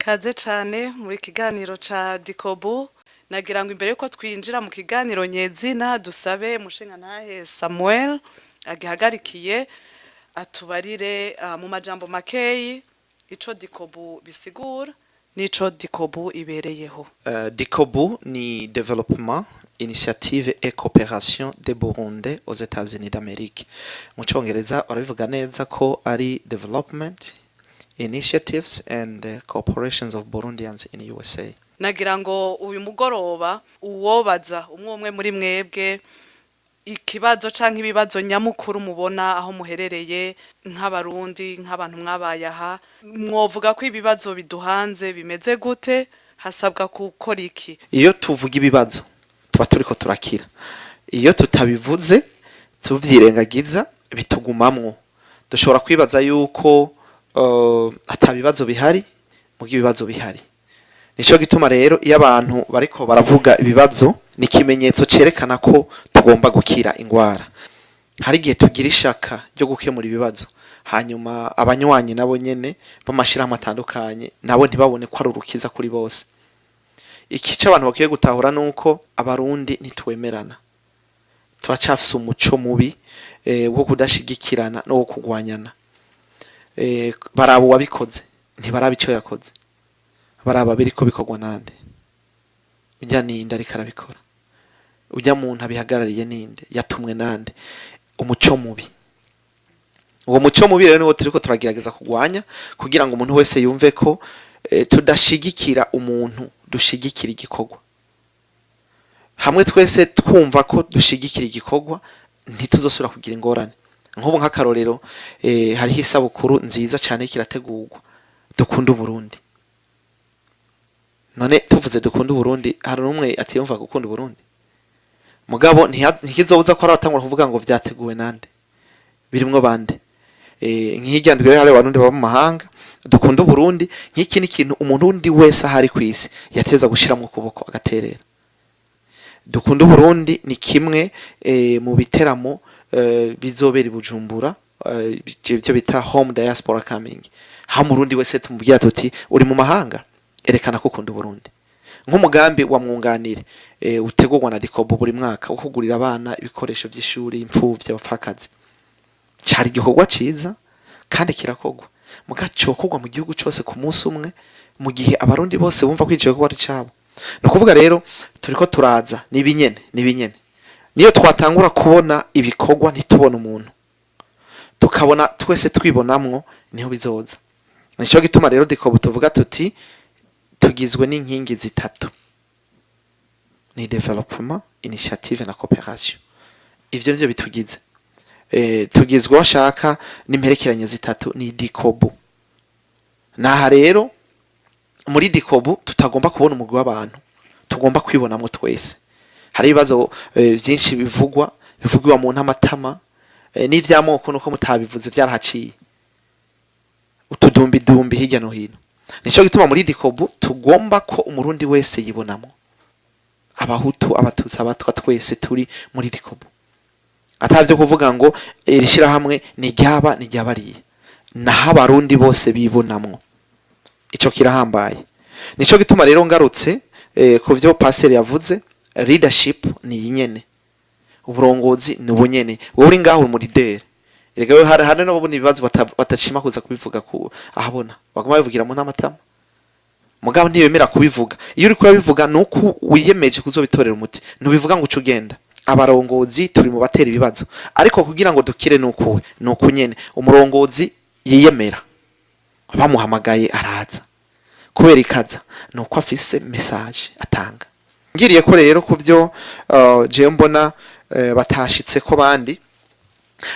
Kaze cane muri kiganiro ca Dikobu. Nagira ngo imbere yuko twinjira mu kiganiro nyezina, dusabe mushingantahe Samuel agihagarikiye atubarire mu majambo makeyi ico Dikobu bisigura n'ico Dikobu ibereyeho. Dikobu ni Développement, Initiative et Coopération des Burundais aux États-Unis d'Amérique. Mu Congereza barabivuga neza ko ari Development Initiatives and Cooperations of Burundians in USA. Nagira ngo uyu mugoroba uwobaza umwe umwe muri mwebwe ikibazo canke ibibazo nyamukuru mubona aho muherereye nk'Abarundi, nk'abantu mwabaye aha, mwovuga ko ibibazo biduhanze bimeze gute? Hasabwa gukora iki? Iyo tuvuga ibibazo, tuba turiko turakira. Iyo tutabivuze, tuvyirengagiza, bitugumamwo. Dushobora kwibaza yuko ata bibazo bihari, muga ibibazo bihari. Nico gituma rero iyo abantu bariko baravuga ibibazo, ni ikimenyetso cerekana ko tugomba gukira ingwara. Hari igihe tugira ishaka ryo gukemura ibibazo, hanyuma abanywanyi nabo nyene b'amashirahamwe atandukanye nabo ntibabone ko ari urukiza kuri bose. Ikica abantu bakwiye gutahura nuko Abarundi ntitwemerana, turacafise umuco mubi wo kudashigikirana no wo kugwanyana. Baraba uwabikoze, ntibaraba ico yakoze. Baraba biriko bikorwa nande, ujya ninde ariko arabikora, ujya muntu abihagarariye ninde, yatumwe nande. Umuco mubi, uwo muco mubi rero niwo turiko turagerageza kugwanya, kugira ngo umuntu wese yumve ko tudashigikira umuntu, dushigikira igikorwa. Hamwe twese twumva ko dushigikira igikorwa, ntituzosubira kugira ingorane. Nk'ubu nk'akarorero, hariho isabukuru nziza cyane kirategurwa, Dukunda Uburundi. None tuvuze Dukunda Uburundi, hari n'umwe atiyumva gukunda Uburundi? Mugabo ntikizobuza ko hari abatangura kuvuga ngo vyateguwe nande, birimwo bande. Nk'irya ndwi rero hari Abarundi baba mu mahanga, Dukunda Uburundi, nk'iki ni ikintu umuntu wundi wese ahari kw'isi yateza gushiramwo ukuboko agaterera. Dukunda Uburundi ni kimwe mu biteramo bizobera i Bujumbura, ibyo bita Home Diaspora Coming, aho Umurundi wese tumubwira tuti: "Uri mu mahanga, erekana ko ukunda Uburundi." Nk'umugambi wa Mwunganire utegurwa na Dikobo buri mwaka wo kugurira abana ibikoresho by'ishuri, imfuvyi, abapfakazi, cari igikorwa ciza kandi kirakorwa. Muga cokorwa mu gihugu cose ku munsi umwe, mu gihe Abarundi bose bumva ko ico gikorwa ari cabo. Ni ukuvuga rero turiko turaza nibinyene nibinyene. Niyo twatangura kubona ibikorwa, ntitubone umuntu, tukabona twese twibonamwo, niho bizoza. Nico gituma rero Dikobo tuvuga tuti tugizwe n'inkingi zitatu: ni développement, initiative na coopération. Ivyo nivyo bitugize. Tugizwe washaka n'imperekeranya zitatu, ni Dikobu. Naha rero muri Dikobu tutagomba kubona umugwi w'abantu, tugomba kwibonamwo twese. Hari ibibazo vyinshi bivugwa, bivugwa mu ntamatama, n'ivy'amoko, nuko mutabivuze vyarahaciye utudumbidumbi hirya no hino. Nico gituma muri Dikobu tugomba ko Umurundi wese yibonamo, Abahutu, Abatutsi, Abatwa, twese turi muri Dikobu. Atavyo kuvuga ngo iri shirahamwe ni ryaba ni ryabariye, naho Abarundi bose bibonamwo, ico kirahambaye. Nico gituma rero ngarutse ku vyo paseri yavuze, leadership ni iyi nyene, uburongozi ni ubunyene. Wowe uri ngaho uri mu leader. Erega we hari n'ababona ibibazo batashima kuza kubivuga ku ahabona, baguma babivugira mu ntamatama, mugabo ntibemera kubivuga. Iyo uriko urabivuga, nuko wiyemeje kuzobitorera umuti, ntubivuga ngo uce ugenda. Abarongozi turi mu batera ibibazo, ariko kugira ngo dukire nukuwe nuku nyene umurongozi yiyemera, bamuhamagaye araza. Kubera ikaza nuko afise message atanga. Ngiriye ko rero ku byo jewe mbona batashitse ko bandi,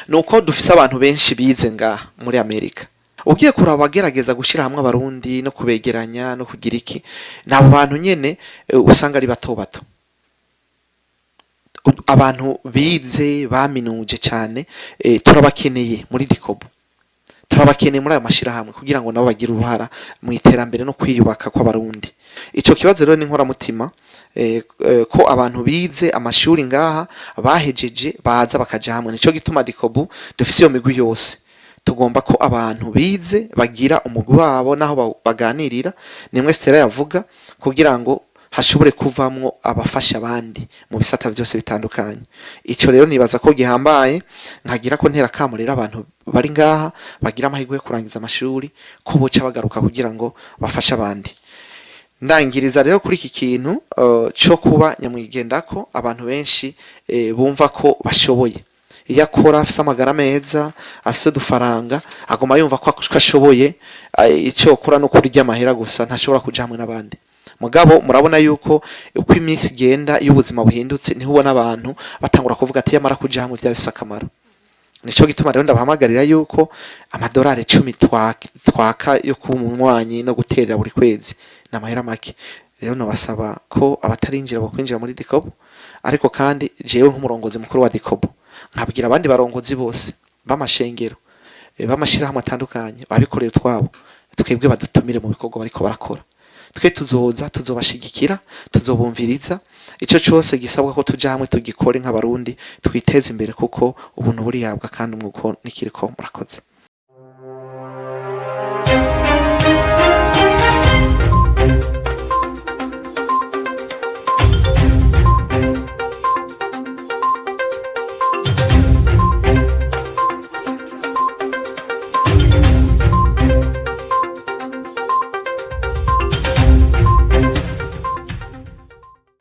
nuko dufise abantu benshi bize ngaha muri Amerika. Ugiye kuraba abagerageza gushyira hamwe Abarundi no kubegeranya no kugira iki, ni abo bantu nyene usanga ari bato bato. Abantu bize baminuje cyane, turabakeneye muri Dikobo, turabakeneye muri ayo mashirahamwe kugira ngo nabo bagire uruhara mu iterambere no kwiyubaka kw'Abarundi. Ico kibazo rero ni inkoramutima, ko abantu bize amashuri ngaha bahejeje baza bakaja hamwe. Nico gituma Dikobu dufise iyo migwi yose. Tugomba ko abantu bize bagira umugwi wabo naho baganirira, nimwe Stella yavuga, kugira ngo hashobore kuvamwo abafasha abandi mu bisata byose bitandukanye. Ico rero nibaza ko gihambaye. Nkagira ko ntera kamo rero abantu bari ngaha bagira amahirwe yo kurangiza amashuri ko boca bagaruka kugira ngo bafashe abandi. Ndangiriza rero kuri iki kintu cyo kuba nyamwigendako. Abantu benshi bumva ko bashoboye. Iyo akora afise amagara meza, afise udufaranga, aguma yumva ko ashoboye, icyo akora no kurya amahera gusa, ntashobora kuja hamwe n'abandi. Mugabo murabona yuko uko iminsi igenda, iyo ubuzima buhindutse, niho ubona abantu batangura kuvuga ati: "Yamara kuja hamwe vyaba bifise akamaro." Nico gituma rero ndabahamagarira yuko amadolari 10 twaka yo kuba umunywanyi no guterera buri kwezi ni amahera make. Rero nobasaba ko abatarinjira bokwinjira muri Dikobo. Ariko kandi jewe nk'umurongozi mukuru wa Dikobo nkabwira abandi barongozi bose b'amashengero, b'amashirahamwe atandukanye, babikorera utwabo, twebwe badutumire mu bikorwa bariko barakora. Twe tuzoza, tuzobashigikira, tuzobumviriza. Ico cose gisabwa ko tuja hamwe tugikore nk'Abarundi, twiteze imbere, kuko ubuntu buriyabwa kandi umwuko nikiriko. Murakoze.